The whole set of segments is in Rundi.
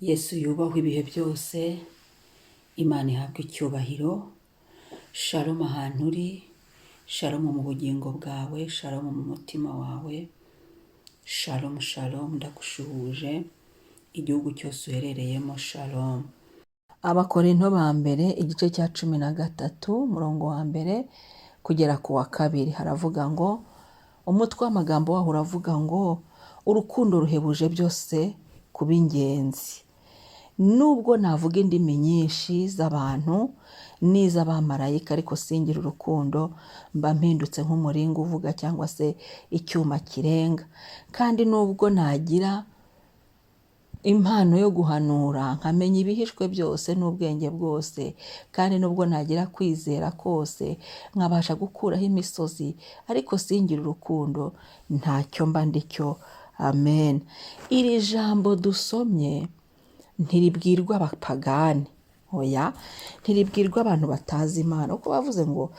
Yesu yubahwe ibihe byose, Imana ihabwe icyubahiro. Shalom ahantu uri, shalom mu bugingo bwawe, shalom mu mutima wawe, shalom shalom, ndagushuhuje igihugu cyose uherereyemo, shalom. Abakorinto ba mbere, igice cya 13, umurongo wa mbere kugera ku wa kabiri, haravuga ngo, umutwe w'amagambo waho uravuga ngo urukundo ruhebuje byose kuba ingenzi. Nubwo navuga indimi nyinshi z'abantu n'iz'abamarayika, ariko singira urukundo, mba mpindutse nk'umuringa uvuga cyangwa se icyuma kirenga. Kandi nubwo nagira impano yo guhanura, nkamenya ibihishwe byose n'ubwenge bwose, kandi nubwo nagira kwizera kose nkabasha gukuraho imisozi, ariko singira urukundo, ntacyo mba ndicyo. Amen. Iri jambo dusomye ntiribwirwa abapagani, oya, ntiribwirwa abantu batazi Imana, kuko bavuze ngo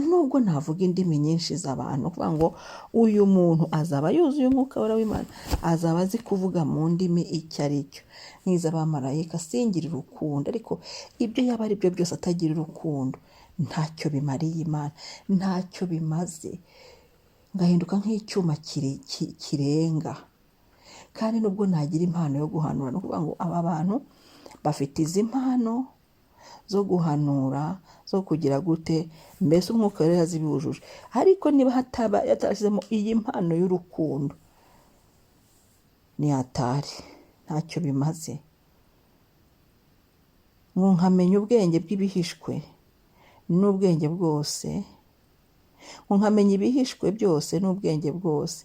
nubwo navuga indimi nyinshi z'abantu, kuvuga ngo uyu muntu azaba yuzuye umwuka wera w'Imana, azaba azi kuvuga mu ndimi icyo ari cyo nk'iz'abamarayika, singira urukundo, ariko ibyo yaba ari byo byose atagira urukundo ntacyo bimariye Imana, ntacyo bimaze, ngahinduka nk'icyuma kirenga. Kandi nubwo nagira impano yo guhanura, ni ukuvuga ngo aba bantu bafite izi mpano zo guhanura, zo kugira gute, mbese umwuka wera yazibujuje, ariko niba hataba yatarashyizemo iyi mpano y'urukundo, ni hatari, ntacyo bimaze. Ngo nkamenya ubwenge bw'ibihishwe n'ubwenge bwose, ngo nkamenya ibihishwe byose n'ubwenge bwose,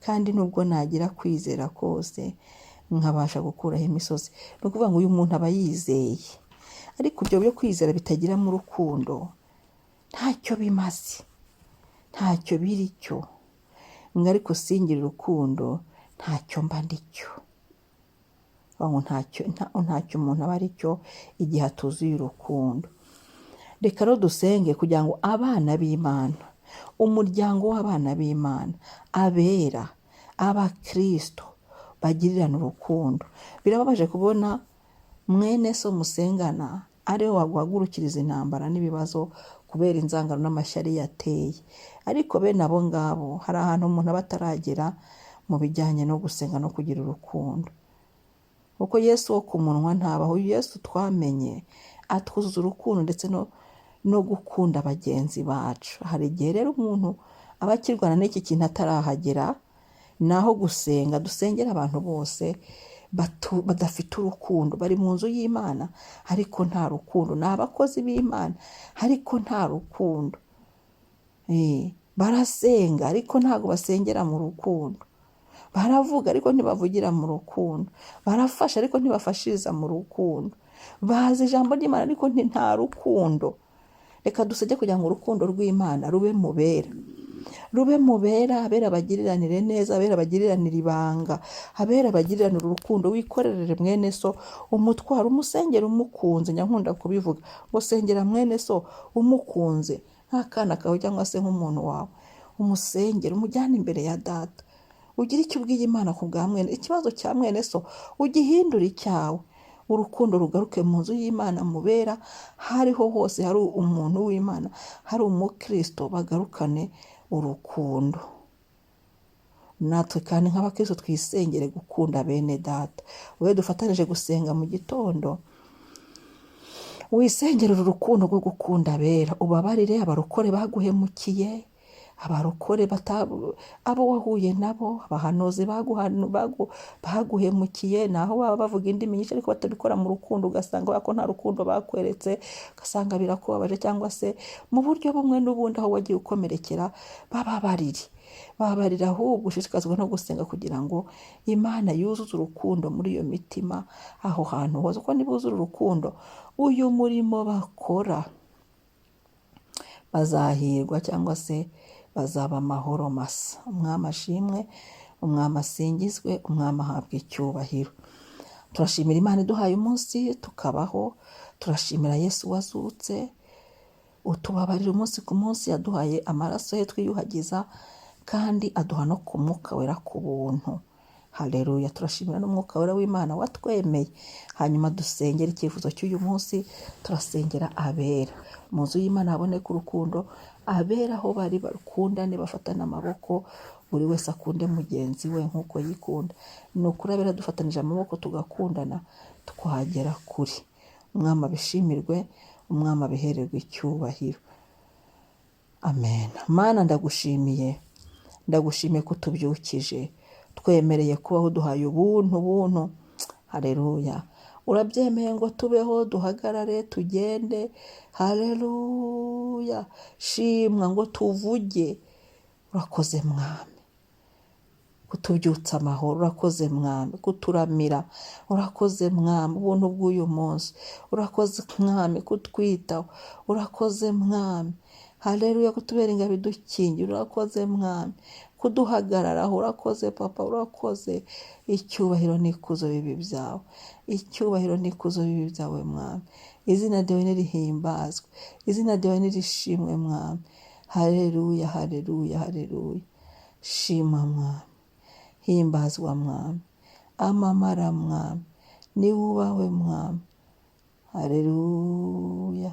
kandi nubwo nagira kwizera kose nkabasha gukuraho imisozi. Ni ukuvuga ngo uyu muntu aba yizeye, ariko ibyo byo kwizera bitagiramo urukundo ntacyo bimaze, ntacyo biri cyo. Ngo ariko singira urukundo, ntacyo mba ndicyo. Ngo ntacyo umuntu aba ari cyo igihe atuzuye urukundo. Reka rero dusenge kugira ngo abana b'Imana, umuryango w'abana b'Imana, abera, abakristo bagirirane urukundo. Birababaje kubona mwene so musengana ariwe waguhagurukiriza intambara n'ibibazo kubera inzangano n'amashyari yateye. Ariko bene abo ngabo hari ahantu umuntu aba ataragera mu bijyanye no gusenga no kugira urukundo, kuko Yesu wo ku munwa ntabaho. Yesu twamenye atwuzuza urukundo ndetse no gukunda bagenzi bacu. Hari igihe rero umuntu aba akirwana n'iki kintu atarahagera. Naho gusenga, dusengera abantu bose badafite urukundo, bari mu nzu y'Imana ariko nta rukundo, ni abakozi b'Imana ariko nta rukundo, barasenga ariko ntabwo basengera mu rukundo, baravuga ariko ntibavugira mu rukundo, barafasha ariko ntibafashiriza mu rukundo, bazi ijambo ry'Imana ariko nta rukundo. Reka dusenge kugira ngo urukundo rw'Imana rube mu bera, rube mu bera, abera bagiriranire neza, abera bagiriranire ibanga, abera bagiriranire urukundo. Wikorerere mwene so umutwaro, umusengere umukunze. Nyankunda kubivuga ngo sengera mwene so umukunze nk'akana kawe cyangwa se nk'umuntu wawe, umusengere, umujyane imbere ya data, ugire icyo ubwiye Imana ku bwa mwene, ikibazo cya mwene so ugihindure icyawe. Urukundo rugaruke mu nzu y'Imana, mu bera, hariho hose hari umuntu w'Imana, hari umukristo, bagarukane urukundo. Natwe kandi nk'abakristo twisengere gukunda bene data. Wowe dufatanije gusenga mu gitondo, wisengere uru rukundo rwo gukunda abera, ubabarire abarokore baguhemukiye, abarokore abo wahuye nabo, abahanuzi baguhemukiye, naho baba bavuga indimi nyinshi ariko batabikora mu rukundo, ugasanga ko nta rukundo bakweretse, ugasanga birakubabaje, cyangwa se mu buryo bumwe n'ubundi aho wagiye ukomerekera, bababarire, babarira. Ahubwo ushishikazwa no gusenga kugira ngo Imana yuzuze urukundo muri iyo mitima aho hantu hose, kuko nibuzura urukundo uyu murimo bakora bazahirwa cyangwa se bazaba amahoro masa. Umwami ashimwe, umwami asingizwe, umwami ahabwe icyubahiro. Turashimira Imana iduhaye umunsi tukabaho, turashimira Yesu wazutse utubabarira umunsi ku munsi, yaduhaye amaraso ye twiyuhagiza, kandi aduha no ku mwuka wera ku buntu. Haleluya. Turashimira n'Umwuka Wera w'Imana watwemeye. Hanyuma dusengera icyifuzo cy'uyu munsi, turasengera abera. Mu nzu y'Imana haboneka urukundo, abera aho bari bakundane, bafatane amaboko, buri wese akunde mugenzi we nk'uko yikunda. Ni ukuri abera dufatanije amaboko tugakundana, twagera kure. Umwami abishimirwe, Umwami abihererwe icyubahiro. Amen. Mana, ndagushimiye, ndagushimiye ko utubyukije, twemereye kubaho, duhaye ubuntu buntu. Haleluya. Urabyemeye ngo tubeho, duhagarare, tugende. Haleluya. Shimwa ngo tuvuge. Urakoze Mwami kutubyutsa amahoro, urakoze Mwami kuturamira, urakoze Mwami ubuntu bw'uyu munsi, urakoze Mwami kutwitaho, urakoze Mwami, haleluya, kutubera ingabo idukingira, urakoze Mwami kuduhagararaho, urakoze Papa, urakoze. Icyubahiro n'ikuzo bibi byawe, icyubahiro n'ikuzo bibi byawe Mwami. Izina ryawe nirihimbazwe, izina ryawe nirishimwe Mwami. Haleluya, haleluya, haleluya. Shima Mwami, himbazwa Mwami, amamara Mwami, niwubahwe Mwami. Haleluya,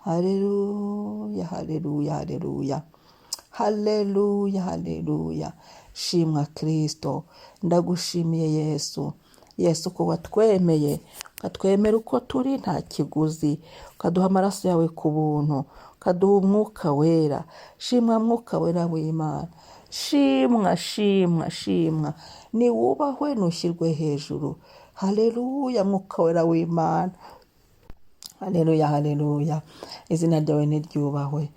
haleluya, haleluya, haleluya, haleluya, haleluya. Shimwa Kristo, ndagushimiye Yesu. Yesu, ko watwemeye, ukatwemera uko turi nta kiguzi, ukaduha amaraso yawe ku buntu, ukaduha Umwuka Wera. Shimwa Mwuka Wera w'Imana, shimwa, shimwa, shimwa, niwubahwe, nushyirwe hejuru. Haleluya, Mwuka Wera w'Imana. Haleluya, haleluya. Izina ryawe niryubahwe.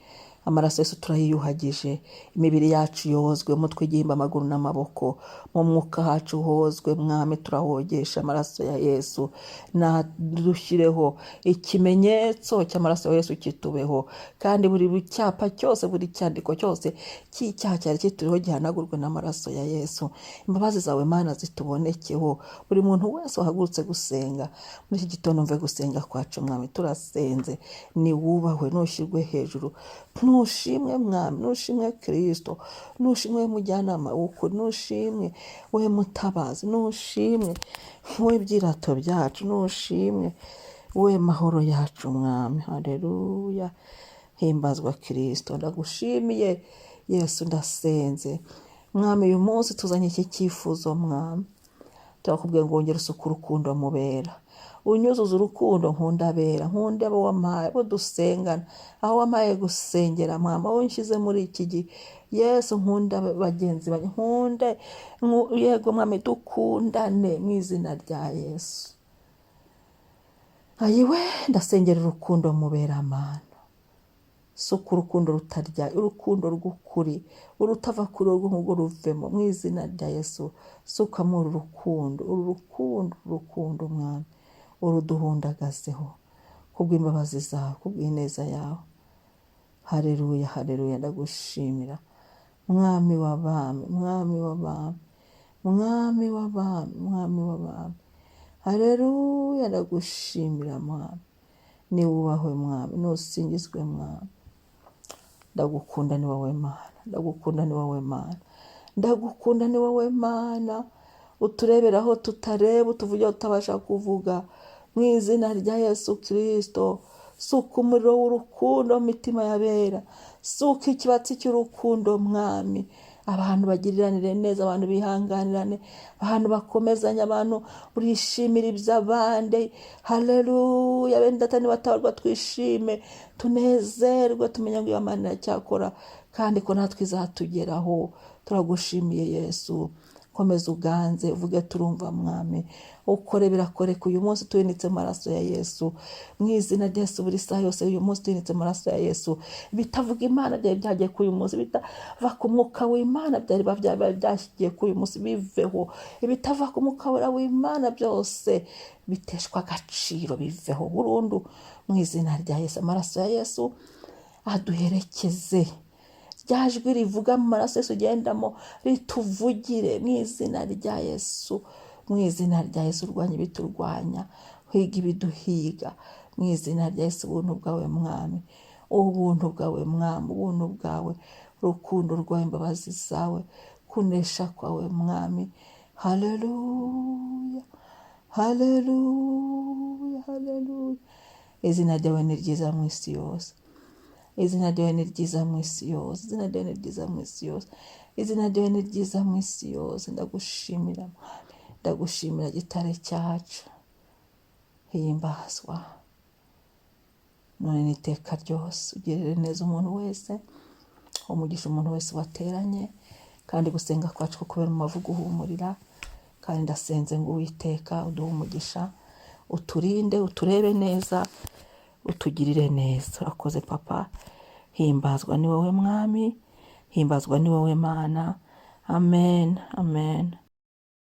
Amaraso Yesu turayiyuhagije, imibiri yacu yozwe, umutwe, igihimba, amaguru n'amaboko. Mu mwuka hacu hozwe Mwami, turahogesha amaraso ya Yesu. Nadushyireho ikimenyetso cy'amaraso ya Yesu kitubeho, kandi buri cyapa cyose, buri cyandiko cyose cy'icyaha cyari kituriho gihanagurwe n'amaraso ya Yesu. Imbabazi zawe Mana zitubonekeho. Buri muntu wese wahagurutse gusenga muri iki gitondo, mve gusenga kwacu Mwami, turasenze, ni wubahwe, nushyirwe hejuru, nushimwe Mwami, nushimwe Kristo, nushimwe mujyanama w'ukuri, nushimwe we mutabazi, nushimwe we byirato byacu, nushimwe we mahoro yacu Mwami. Haleluya, himbazwa Kristo. Ndagushimiye Yesu, ndasenze Mwami. Uyu munsi tuzanye iki cyifuzo Mwami, turakubwiye ngo wongere usuke urukundo mubera, unyuzuze urukundo. Nkunda abera, nkunda abo wampaye, abo dusengana, aho wampaye gusengera Mwami, aho nshyize muri iki gihe Yesu. Nkunda bagenzi banjye, nkunde yego Mwami, dukundane mu izina rya Yesu. Ayiwe, ndasengera urukundo mubera Mana. Suka urukundo rutarya, urukundo rw'ukuri, urutava kuri urwo ngurwo ruvemo mu izina rya Yesu. Sukamo uru rukundo, uru rukundo, urukundo Mwami, uruduhundagazeho kubw'imbabazi zawe, kubw'ineza yawe. Haleluya, haleluya. Ndagushimira Mwami w'abami, Mwami w'abami, Mwami w'abami, Mwami w'abami. Haleluya, ndagushimira Mwami. Niwubahwe Mwami, nusingizwe Mwami. Ndagukunda, ni wowe Mana, ndagukunda, ni wowe Mana, ndagukunda, ni wowe Mana. Uturebera aho tutareba, utuvugira tutabasha kuvuga. Mu izina rya Yesu Kirisito, suka umuriro w'urukundo mu mitima y'abera, suka ikibatsi cy'urukundo Mwami. Abantu bagiriranire neza, abantu bihanganirane, abantu bakomezanya, abantu bishimira iby'abandi. Haleluya. Bene Data, nibatabarwa twishime, tunezerwe, tumenye ngo iyo Mana iracyakora kandi ko natwe izatugeraho. Turagushimiye Yesu. Komeza uganze, uvuge turumva Mwami, ukore birakoreka. Uyu munsi tuyinitse mu maraso ya Yesu, mu izina rya Yesu. Buri saha yose uyu munsi tuyinitse mu maraso ya Yesu. Bitavuga Imana byari byagiye kuri uyu munsi, bitava ku Mwuka w'Imana byari byashyigiye kuri uyu munsi biveho. Ibitava ku Mwuka Wera w'Imana byose biteshwa agaciro, biveho burundu mu izina rya Yesu. Amaraso ya Yesu aduherekeze, rya jwi rivuga mu maraso Yesu ugendamo rituvugire mu izina rya Yesu. Mu izina rya Yesu, urwanya ibiturwanya, higa ibiduhiga mu izina rya Yesu. Ubuntu bwawe Mwami, ubuntu bwawe Mwami, ubuntu bwawe, urukundo rwawe, imbabazi zawe, kunesha kwawe Mwami. Haleluya, haleluya, haleluya. Izina ryawe ni ryiza mu isi yose. Izina ryawe ni ryiza mu isi yose. Izina ryawe ni ryiza mu isi yose. Izina ryawe ni ryiza mu isi yose. Ndagushimira Mwami, ndagushimira gitare cyacu. Himbazwa none n'iteka ryose. Ugirire neza umuntu wese, umugisha umuntu wese wateranye, kandi gusenga kwacu kubera umubavu guhumurira. Kandi ndasenze ngo Uwiteka uduhe umugisha, uturinde, uturebe neza, utugirire neza. Urakoze Papa. Himbazwa ni wowe Mwami, himbazwa ni wowe Mana. Amen, amen.